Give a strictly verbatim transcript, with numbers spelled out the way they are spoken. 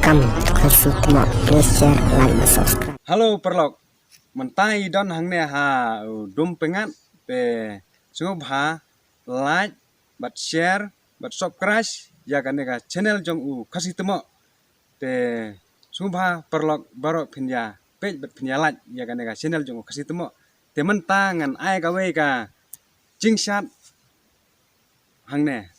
Kam khusu tmo, please share, like bad subscribe. Hello paralok. Mynta i don hangne ha u dum pyngat, te sngewbha like bad share bad subscribe ïa kane ka channel jong u Khasi Tmo. Te sngewbha paralok baroh phin ïa peit bad phin ïa like ïa kane ka channel jong u Khasi Tmo. Te mynta ngan ai kawei ka jingshad hangne.